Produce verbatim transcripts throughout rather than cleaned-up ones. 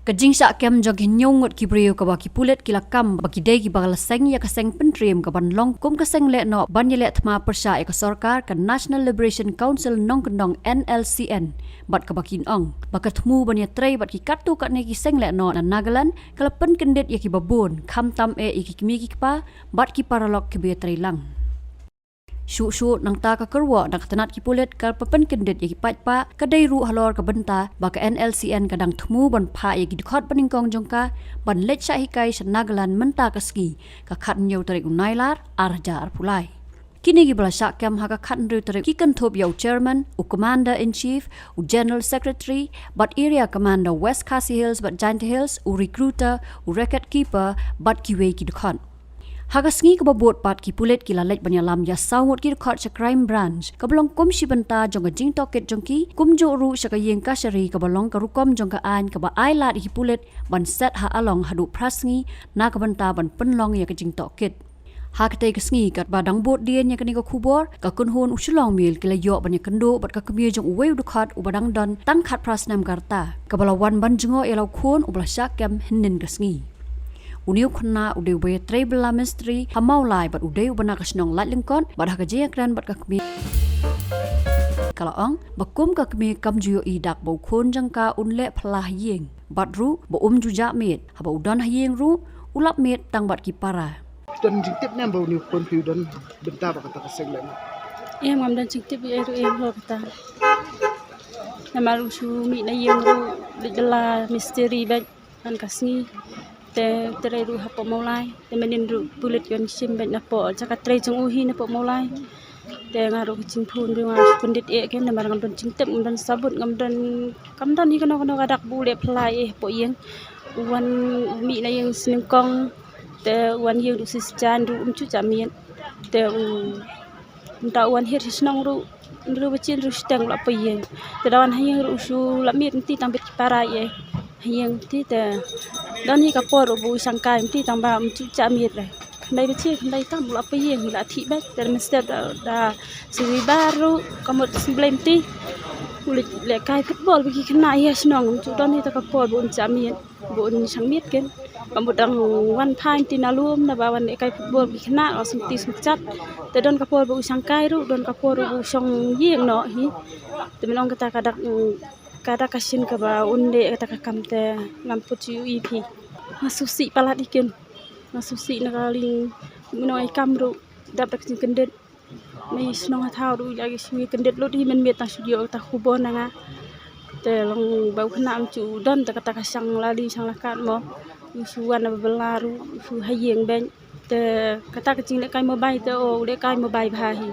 Ka jingshah kem jong ki hynñiew ngut ki briew kaba ki pulit ki la kam ba ki dei kiba la seng ïa ka seng pyntriem kaban long kum ka seng lehnoh ban ïaleh thma pyrshah ïa ka sorkar ka National Liberation Council nongkyndong N L C N, bad kaba kin ong ba ka thmu ban ïatrei bad ki katto katne ki seng lehnoh na Nagaland ka la pynkyndit ïa kiba bun, khamtam eh ïa ki kmie ki kpa bad ki paralok kiba ïatrei lang. Shuh shuh nangta ka kyrwoh na ka tnat ki pulit kaba pynkyndit ïa ki paidbah ka dei ruh halor ka bynta ba ka N L C N ka dang thmu ban phah ïa ki dkhot banyngkong jong ka ban leit shah hikai sha Nagaland mynta ka sngi, ka khathynñiew tarik u Nailar, ar hajar arphew lai. Kine kiba la shah kem ha ka khathynriew tarik ki kynthup ïa u Chairman, u Commander in Chief, u General Secretary, bad Area Commander West Khasi Hills bad Jaintia Hills, u Recruiter, u Record Keeper, bad kiwei ki dkhot. Ha ka sngi kaba bud pat ki pulit ki la leit ban ïalam ïa saw ngut ki dkhot sha Crime Branch, kaba long kum shi bynta jong ka jingtohkit jong ki, kumjuh ruh sha ka ïing kashari kaba long ka rukom jong ka aiñ kaba ai lad ïa ki pulit ban set ha along haduh phra sngi na ka bynta ban pynlong ïa ka jingtohkit. Ha katei ka sngi katba dang bud dien ïa kane ka khubor, ka kynhun u Shillong Mail ki la ïoh ban ïakynduh bad ka kmie jong uwei u dkhot uba dang don tang khatphra snem ka rta, kaba la wan ban jngoh ïa la u khun uba la shah kem hynnin ka sngi. Une u khynnah u dei uba ïatrei bylla mistri ha Mawlai bad u dei uba na ka shnong Laitlyngkot, bad ha ka jingïakren bad ka kmie ka la ong ba kum ka kmie kam ju ïohi dak ba u khun jong ka un leh phylla ha ïing, bad ruh ba um ju jah miet, haba u don ha ïing ruh u lap miet tang bad ki para. Don jingtip ne em ba une u khun phi u don bynta ba kata ka seng lehnoh? Em, ngam don jingtip ïa ei ruh em halor kata. Namar u shu mih na ïing ruh leit bylla mistri bad man ka sngi. Te u trei ruh hapoh Mawlai. Te mynnin ruh pulit ki wan shim bad napoh jaka trei jong u hi napoh Mawlai. Te nga ruh ka jingphone ruh nga shu kyndit eh kein namar ngam don jingtip, ngam don sabut, ngam don, kam don hi kano kano ka dak ba u leh phylla eh hapoh ïing. U wan mih na ïing snyngkong. Te u wan ïing ruh shisha jan ruh um ju jah miet. Te u, mynta u wan hiar sha shnong ruh, hynriew baje hynriew shiteng u la poi ïing. Te da wan ha ïing ruh u shu lap miet mynta tang bad ki para eh. Ha ïing mynta te don hi ka por ruh ba u shangkai mynta tang ba um ju jah miet re. Khyndai baje, khyndai tam u la poi ïing, u la thih bad. Te mynstep da, da sngi Rbibar ruh ka mut sngi Blei mynta u leit lehkai football bad ki khynnah ha shnong, um ju don hi ta ka por ba un jah miet. Ba un shang miet kein. Ba mut dang wan phai mynta na lum naba wan lehkai football bad ki khynnah, la sngewthuh sngewthuh. Te don ka por ba u shangkai ruh, don ka por ruh ba u shong ïing noh hi. Te mynta kata ka dak, ka dak ka shin kaba un leh kata ka kam te ngam pat ju ïohi phi. Nga sngewsih palat hi kein. Nga sngewsih na ka liang mynno i kam ruh dap da ka jingkyndit. Na i shnong ha thaw ruh i la ki shu kyndit lut hi mynmiet tang shu ïoh ta khubor na nga. Te long ba u khynnah um ju don ta kata ka shang lali shang lakat mo. U shu wan na ba bylla ruh u shu ha ïing bad. Te kata ka jinglehkai mobile te o u lehkai mobile bha hi.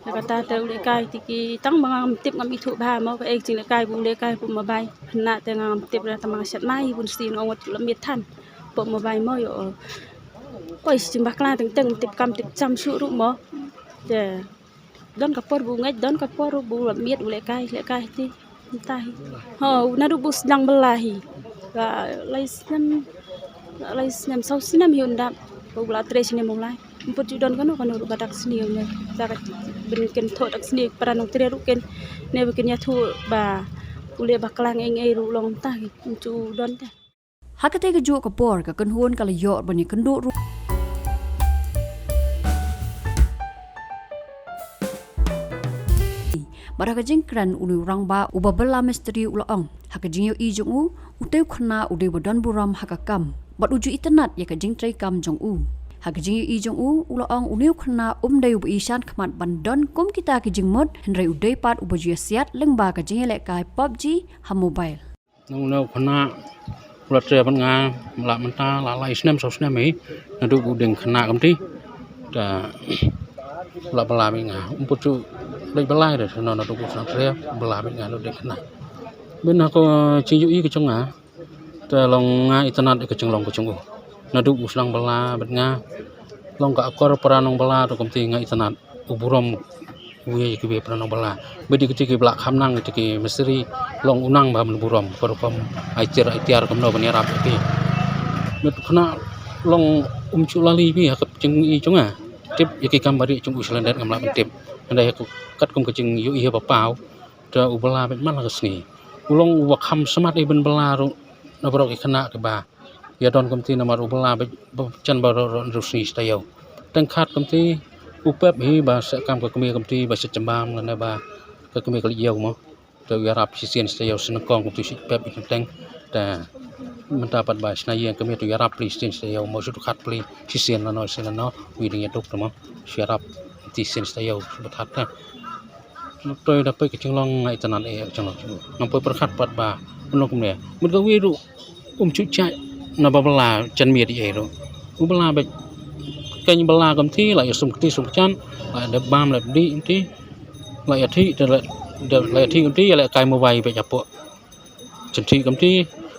Te kata te u lehkai te ki tang ba ngam tip ngam ithuh bha mo ka ei jinglehkai ba u lehkai ba mobile. Khynnah te ngam tip ra tang ba nga shat mai bun sien ong wat u la miet than. Ba mobile mo ïoh. Poi shi jingbakla teng teng tip kam tip jam shuh ruh mo. Te don ka por ba u ngeit, don ka por ruh ba u la miet u lehkai, lehkai te. Mynta hi. Ho, naduh ba u sdang bylla hi. Ka lai snem, lai snem, saw snem hi un dap. Ba u la trei shane Mawlai. Ym pat ju don kano kano ruh ba dak sniew ne. Dak ban kynthoh dak sniew para nongtrei ruh kin. Ne ba kin ïathuh ba u leh bakla eng eng ruh long mynta hi. Ym ju don te. Ha katei kajuh ka por ka kynhun ka la ïoh ban ïakynduh ruh bad ha ka jingkren une u rangbah uba bylla mistri u la ong ha ka jingïohi jong u, utei u khynnah u dei uba don burom ha ka kam bad u ju itynnad ïa ka jingtrei kam jong u. Ha ka jingïohi jong u u la ong une u khynnah um dei uba i shan khmat ban don kum kita ki jingmut, hynrei u dei pat uba ju ïasiat lyngba ka jingïalehkai PUBG ha mobile. Nang une u khynnah u la trei bad nga la mynta la lai snem saw snem hi. Naduh ba u dang khynnah kumti te u la bylla bad nga. Ym pat ju leit bylla re, naduh ba u sdang trei bylla bad nga naduh dang khynnah. Bad na ka jingïohi ka jong nga te long nga itynnad ïa ka jinglong ka jong u. Naduh ba u sdang bylla bad nga long ka akor para nongbylla te kumti nga itynnad u burom u ïa kiwei para nongbylla. Bad ïa kitei kiba la kham nang, ïa kitei ki mistri, long u nang ba men burom, ka rukom ai tiar ai tiar kumno ban ïarap ïa ki. Bad khynnah long um ju lali phi ha ka jingïohi jong nga. Tip ïa ki kam ba dei jong u sha lyndet ngam lah ban tip. Hynrei ha ka katkum ka jingïohi ha ba paw te u bylla bad man la ka sngi. U long uba kham smat ïa ban bylla ruh. na baroh ki khynnah kiba ïa don kumti namar u bylla ba jan ba roh roh ndu sni sta ïew. Teng khat kumti u pep hi ba sa kam ka kmie kumti ba sa jambam lane ba ka kmie ka leit ïew mo. Te u ïarap shisien sta ïew sngkong kumti shi pep hi teng. Te mynta pat ba sna ïeng kmie te u ïarap pli shisien sta ïew mo shu khat pli shisien lano shisien lano wi ding ïa duk te mo. Shu ïarap ti shisien sta ïew shu bathat te. Toi da poi ka jinglong ngai tanan e jinglong. Nang poi pyrkhat pat ba. Nang kumne. Mut ka wi ruh um chu chai na ba bylla jan miet ei ruh. U bylla ba kan bylla kumti la ïa sum kti sum chan la da bam la di kumti. La ïa thi da la ïa thi kumti la kai mobile ba japo. Jan thi kumti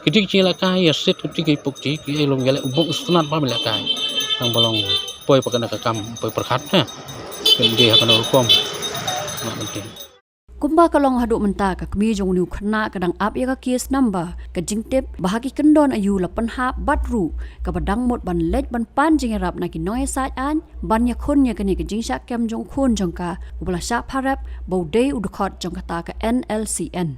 ki dik chi la kai ïa sit kumti ki puk chi ki ei lum ïa le u bok snat ba mi la kai. Nang ba long poi pa kana ka kam poi pyrkhat ha. Kan di ha kana rukom. Na kumti. Kumba ka long haduh mynta ka kmie jong u khynnah ka dang ap ïa ka case number ka jingtip ba ha ki kyndon aïu la pynhap bad ruh kaba dang mut ban leit ban pan jingïarap na ki nongïasaid aiñ ban ïakhun ïa kane ka jingshah kem jong u khun jong ka uba la shah pharep ba u dei u dkhot jong kata ka N L C N.